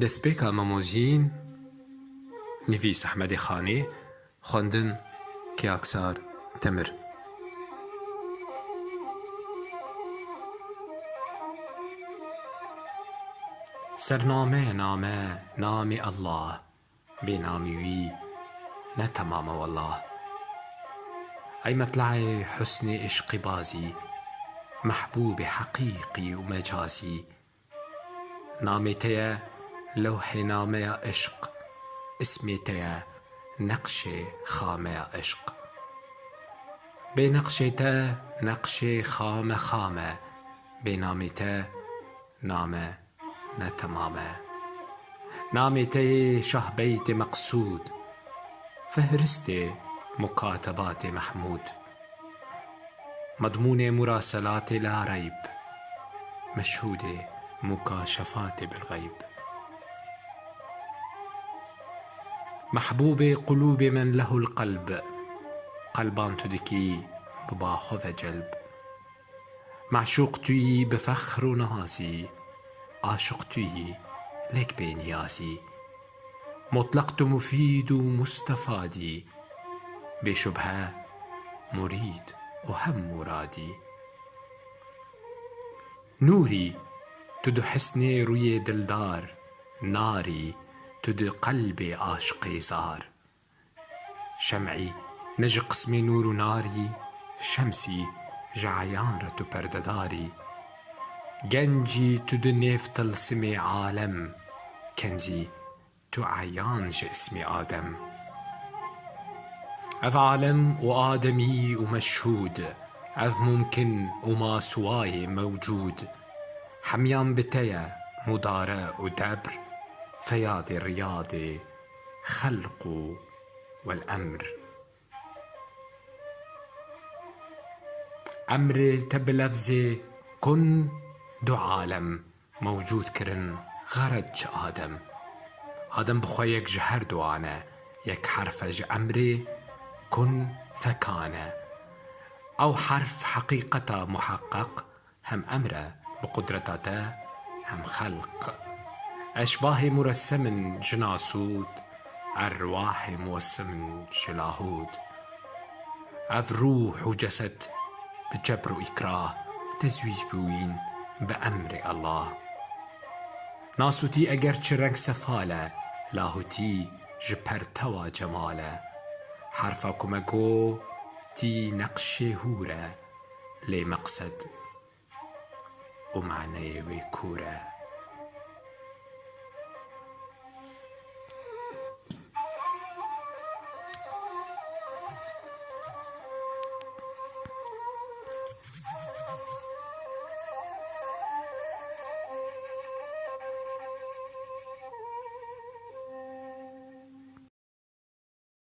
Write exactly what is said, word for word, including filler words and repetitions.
Destpêka Memozîn, nivîs Ehmedê Xanê, xwendin Kiyaksar Temir. Sername name, namê Allah, bê namî wî ne temam e wellah. Ey metlaê husnê îşqîbazî, mehbûbê heqîqî û mecazî. Namê te ye lewhê nameya îşq, ismê te ye neqşê xameya îşq. Bê neqşê te neqşê xame xam e, bê namê te name ne temam e. Namê te yê şahbeytê meqsûd, fihristê mukatebatê Mehmûd. Medmûnê muraselatê la reyb, meşhûdê mukaşefatê bilxeyb. Mehbûbê qulûbê men lehul qelb, qelban tu dikî bi ba xwe ve celb. Meşûq tu yî bi fexr û nazî, aşiq tu yî lek bê niyazî. Mutleq tu mufîd û mustefadî, bê şubhe murîd û hem muradî. Nûrî, tu di hisnê rûyê dildar, narî, tu di qelbê aşiqê zar. Şem'î, ne ji qismê nûr û narî, şemsî, ji eyan re tu perdedarî. Gencî, tu di nêv tilsimê alem, kenzî, tu eyan ji ismê Adem. Ev alem û ademî û meşhûd, ev mumkin û masuwayê mewcûd, hemiyan bi te ye, mudare û debr, feyadê riyadê, xelq û wel emr. Emrê te bi lefzê kun du alem mewcûd kirin, xered ji Adem. Adem bi xwe yek ji her duan e, yek herf e ji emrê kun fekan e. Ew herf heqîqeta muheqqeq hem emr e bi qudreta te hem xelq. Eşbahê muressem in ji nasûd, erwahê muwessim in ji lahûd. Ev rûh û cesed bi cebr û îkrah tezwîc bûyîn bi emrê Allah. Nasûtî eger çi reng sefal e, lahûtî ji pertewa cemal e. Herfa ku me got, tî neqşê hûr e, lê meqsed û maneyê wê kûr e.